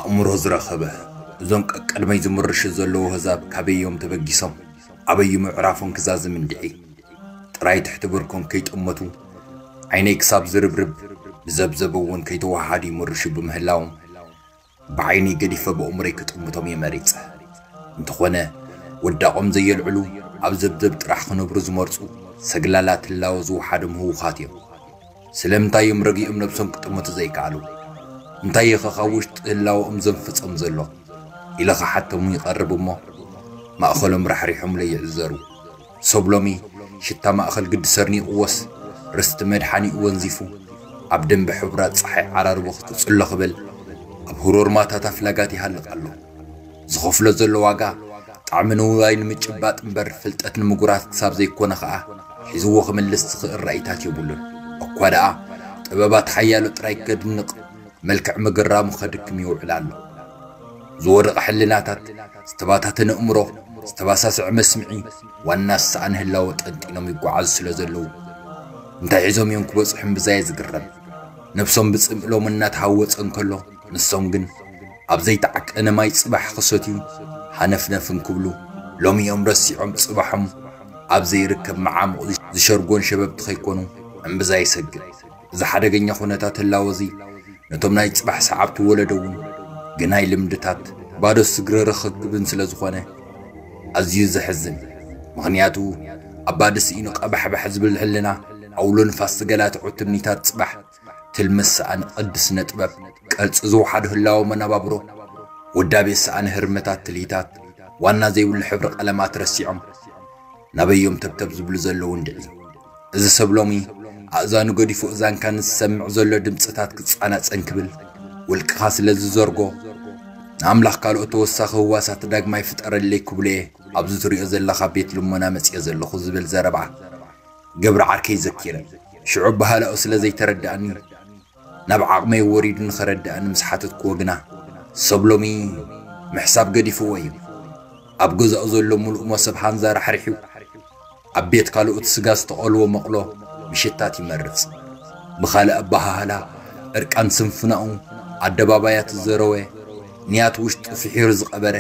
ኣእምሮ ዝረኸበ፣ እዞም ቀቀድመይ ዝምርሹ ዘለዉ ኣህዛብ ካበይ እዮም ተበጊሶም? ኣበዩ ምዕራፎም ክዛዝም እንድዒ? ጥራይ ትሕቲ ብርኮም ከይጠመቱ፣ ዓይነይ ክሳብ ዝርብርብ፣ ብዘብዘብ እውን ከይተወሃሃዱ ይምርሹ ብምህላዎም፣ ብዓይነይ ገዲፈ ብእምሮይ ክጥምቶም እየ መሪጸ። እንተኾነ፣ ወዳቖም ዘየልዕሉ፣ ኣብ ዘብዘብ ጥራሕ ክነብሩ ዝመርጹ፣ ሰግላላት ህላወ ዝወሓዶም ህዉኻት እዮም። ስለምንታይ እዮም ረጊኦም ነብሶም ክጥምቱ ዘይከኣሉ? እንታይ ኢኸ ካብ ውሽጢ ህላወኦም ዘንፍጾም ዘሎ? ኢለ ክሓቶም ይቐርብ እሞ፣ ማእኸሎም ራሕሪሖምለይ ይዕዘሩ። ሰብ ሎሚ ሽታ ማእኸል ግዲ ሰርኒቕዎስ፣ ርስቲ መድሓኒኡ ወንዚፉ፣ ኣብ ደንበ ሕቡራት ጸሓይ ዓራርቦ ክትጽሎ ክብል፣ ኣብ ህሮርማታት ኣፍላጋት ይሃልቕ ኣሎ። ዝኸፍሎ ዘሎ ዋጋ፣ ጣዕሚ ንውራይ ንምጭባጥ እምበር፣ ፍልጠት ንምጉራት ክሳብ ዘይኮነ ኸኣ፣ ሒዝዎ ክምልስ ዝኽእል ራኢታት የብሉን። እኳ ደኣ፣ ጥበባት ሓያሎ ጥራይ ከድንቕ፣ መልክዕ ምግራሙ ከድክም ይውዕል ኣሎ። ዝወደቐ ሕልናታት፣ ዝተባታተነ እምሮ፣ ዝተባሳስዐ መስምዒ፣ ዋና ዝሰኣነ ህላወ ጠንጢኖም ይጓዓዙ ስለ ዘለዉ፣ እንታይ ሒዞም እዮም ክበጽሑ እምብዛ እየ ዝግረም። ነብሶም ብጽምእሎም እናተሃወጸ እንከሎ፣ ንሶም ግን ኣብ ዘይተዓቀነ ማይ ጽባሕ ክሰትዩ ሃነፍነፍ እንክብሉ፣ ሎሚ እዮም ረሲዖም ጽባሖም ኣብ ዘይርከብ መዓሙቕ ዝሸርጎን ሸበብቲ ከይኮኑ እምብዛ ይሰግእ። እዚ ሓደገኛ ኩነታት ህላወ እዚ ነቶም ናይ ጽባሕ ሰዓብቲ ወለዶ እውን ግናይ ልምድታት ባዶ ስግረ ርኽክብን ስለ ዝኾነ ኣዝዩ ዘሕዝን። ምኽንያቱ ኣባዲ ስኢኑ ቀባሕባሕ ዝብል ህልና ኣውሎ ንፋስ ዝገላትዑ ትምኒታት ጽባሕ ትልሚ ዝሰኣነ ቅዲ ስነ ጥበብ ቅርጺ ዝወሓዶ ህላወ መነባብሮ ውዳቤ ዝሰኣነ ህርመታት ትልሂታት ዋና ዘይብሉ ሕብሪ ቀለማት ረሲዖም ናበዮም ተብተብ ዝብሉ ዘለዉ እንድዒ። እዚ ሰብ ሎሚ ኣእዛኑ ገዲፉ እዛንካ ንዝሰምዕ ዘሎ ድምጽታት ክጻናጸን ክብል ውልቅኻ ስለ ዝዘርጎ ንኣምላኽ ካልኦት ተወሳኺ ህዋሳት ዳግማይ ፍጠረለይ ክብሎ እየ ኣብዚ ትሪኦ ዘለኻ ቤት ልሞና መጽየ ዘለኹ ዝብል ዘረባ ገብሪ ዓርከይ ዘኪረ ሽዑ ኣበሃህላኡ ስለ ዘይተረድኣኒ ናብ ዓቕመይ ወሪዱ ንኸረድኣኒ ምስ ሓተትክዎ ግና ሰብ ሎሚ ምሕሳብ ገዲፍዎ እዩ። ኣብ ገዛኡ ዘሎ ምሉእ መሶብ ሃንዛ ራሕሪሑ ኣብ ቤት ካልኦት ስጋ ዝተቐልዎ መቕሎ ምሽታት ይመርጽ። ብኻልእ ኣበሃህላ እርቃን ስንፍናኡ ኣደባባያት ዝዘረወ ንያት ውሽጡ ፍሒሩ ዝቐበረ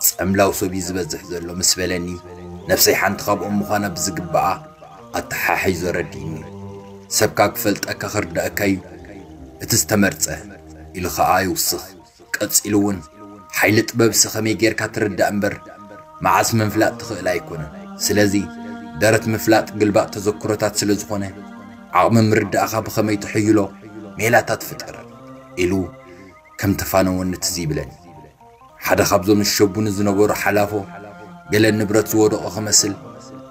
ጸምላው ሰብ እዩ ዝበዝሕ ዘሎ ምስ በለኒ ነብሰይ ሓንቲ ካብኦም ምዃና ብዝግባኣ ኣተሓሒዞ ረዲእኒ። ሰብካ ክፈልጠካ ክርዳእካ እዩ እቲ ዝተመርጸ ኢሉ ኸኣ ይውስኽ። ቀጺሉ እውን ሓይሊ ጥበብሲ ከመይ ጌርካ ትርዳእ እምበር መዓስ ምፍላጥ ትኽእል ኣይኮነን። ስለዚ ደረት ምፍላጥ ግልባጥ ተዘክሮታት ስለ ዝኾነ ዓቕሚ ምርዳእኻ ብኸመይ ተሐይሎ ሜላታት ፍጠር ኢሉ ከም ተፋነወኒ ትዝ ይብለኒ። ሓደ ካብዞም ዝሸቡኒ ዝነበሩ ሓላፎ ገለ ንብረት ዝወደቖ ክመስል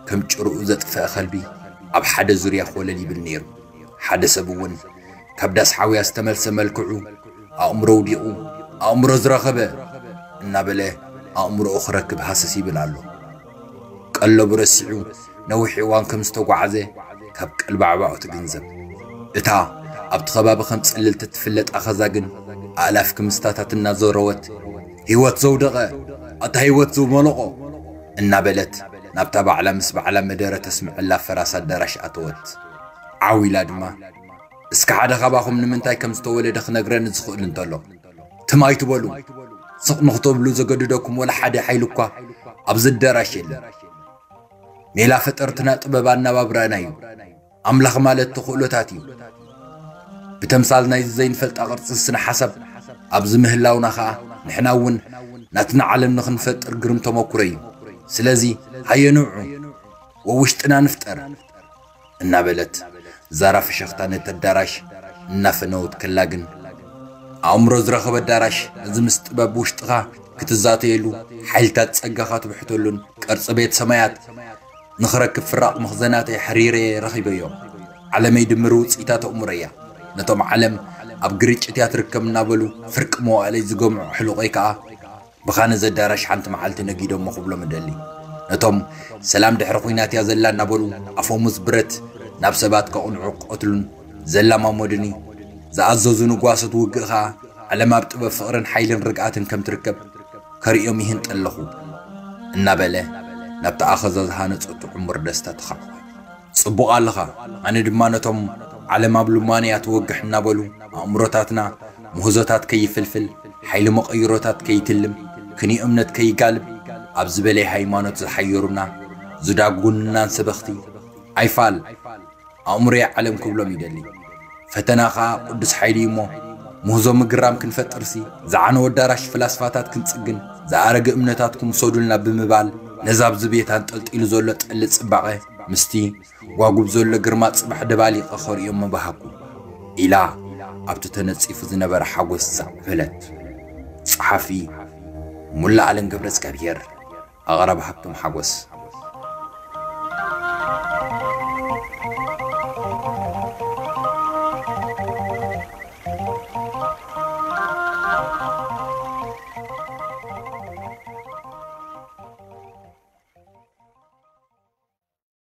ከም ጭርኡ ዘጥፈአ ከልቢ ኣብ ሓደ ዙርያ ኮለል ይብል ነይሩ። ሓደ ሰብ እውን ካብ ዳስ ሓውያ ዝተመልሰ መልክዑ ኣእምሮ ውዲቑ ኣእምሮ ዝረኸበ እናበለ ኣእምሮኡ ክረክብ ሃሰስ ይብል ኣሎ። ቀለቡ ረሲዑ ነዊሕ እዋን ከም ዝተጓዓዘ ካብ ቀልባዕባኡ ትግንዘብ። እታ ኣብቲ ከባቢ ከም ጽልልቲ እትፍለጥ ኣኸዛ ግን ኣእላፍ ክምስታታት እናዘረወት ህይወት ዘውደቐ ኣታ ህይወት ዝመለቖ እናበለት ናብታ ባዕላ ምስ ባዕላ መደረ ተስምዐላ ፈራስ ኣዳራሽ ኣተወት። ዓው ኢላ ድማ እስኪ ሓደ ካባኹም ንምንታይ ከም ዝተወለደ ክነግረኒ ዝኽእል እንተሎ ትም ኣይትበሉ። ስቕ ንኽተብሉ ዘገድደኩም ወላ ሓደ ሓይሊ እኳ ኣብዚ ኣዳራሽ የለን። ሜላ ፈጠርትና ጥበብ ኣነባብራና እዩ። ኣምላኽ ማለት ተኽእሎታት እዩ። ብተምሳል ናይዚ ዘይንፈልጣ ቅርጺ ስነ ሓሳብ ኣብዚ ምህላውና ኸኣ ንሕና እውን ናትና ዓለም ንኽንፈጥር ግርም ተመኩሮ እዩ። ስለዚ ሃየ ንውዑ ወውሽጥና ንፍጠር እናበለት ዛራ ፍሸኽታ ነቲ ኣዳራሽ እናፈነወት ከላ ግን ኣእምሮ ዝረኸበ ኣዳራሽ እዚ ምስ ጥበብ ውሽጥኻ ክትዛተየሉ ሓይልታት ጸጋኻ ትብሕተሉን ቅርጺ ቤት ሰማያት ንኽረክብ ፍራቕ መኽዘናተይ ሕሪረየ ረኺበዮ። ዓለመይ ድምር ውጽኢታት ኣእምሮያ ነቶም ዓለም ኣብ ግርጭት እያ ትርከብ እናበሉ ፍርቂ መዋእለይ ዝገምዑ ኣሕሉቐይ ከኣ ብኻ ነዚ ኣዳራሽ ሓንቲ መዓልቲ ነጊዶሞ ክብሎም እደሊ። ነቶም ሰላም ድሕሪ ኹናት እያ ዘላ እናበሉ ኣፈሙዝ ብረት ናብ ሰባት ከቕንዑ ክቐትሉን ዘላማመዱኒ ዝኣዘዙ ንጓሶት ውግእ ኸኣ ዓለም ኣብ ጥበብ ፍቕርን ሓይልን ርግኣትን ከም ትርከብ ከርእዮም ይህንጠ ኣለኹ እናበለ ናብቲ ኣኸዛ ዝሃነጸቱ ዕሙር ደስታ ተኻዕወ። ጽቡቕ ኣለኻ። ኣነ ድማ ነቶም ዓለም ኣብ ልማኖ እያ ትወግሕ እናበሉ ኣእምሮታትና ምህዞታት ከይፍልፍል ሓይሊ መቐይሮታት ከይትልም፣ ክንዮ እምነት ከይጋልብ፣ ኣብ ዝበለይ ሃይማኖት ዝሓየሩና፣ ዝዳጉንናን ሰበኽቲ፣ ኣይፋል ኣእምሮየ ዓለም ክብሎም ይደሊ። ፈተና ኸኣ ቅዱስ ሓይሊ እዩ እሞ፣ ምህዞ ምግራም ክንፈጥርሲ፣ ዝዓነወ ኣዳራሽ ፍላስፋታት ክንጽግን፣ ዝኣረገ እምነታትኩም ውሰዱልና ብምባል፣ ነዛ ኣብዚ ቤት ኣንጠልጢሉ ዘሎ ጠሊ ጽባቐ ምስቲ ጓጉብ ዘሎ ግርማ ጽባሕ ደባሊቐ ኸርእዮም ምበሃኩ፣ ኢላ ኣብቲ ተነጺፉ ዝነበረ ሓጎስ ዘዕበለት። ጸሓፊ፣ ሙሉኣለም ገብረእግዚኣብሄር። ኣቕረብ ሃብቶም ሓጎስ።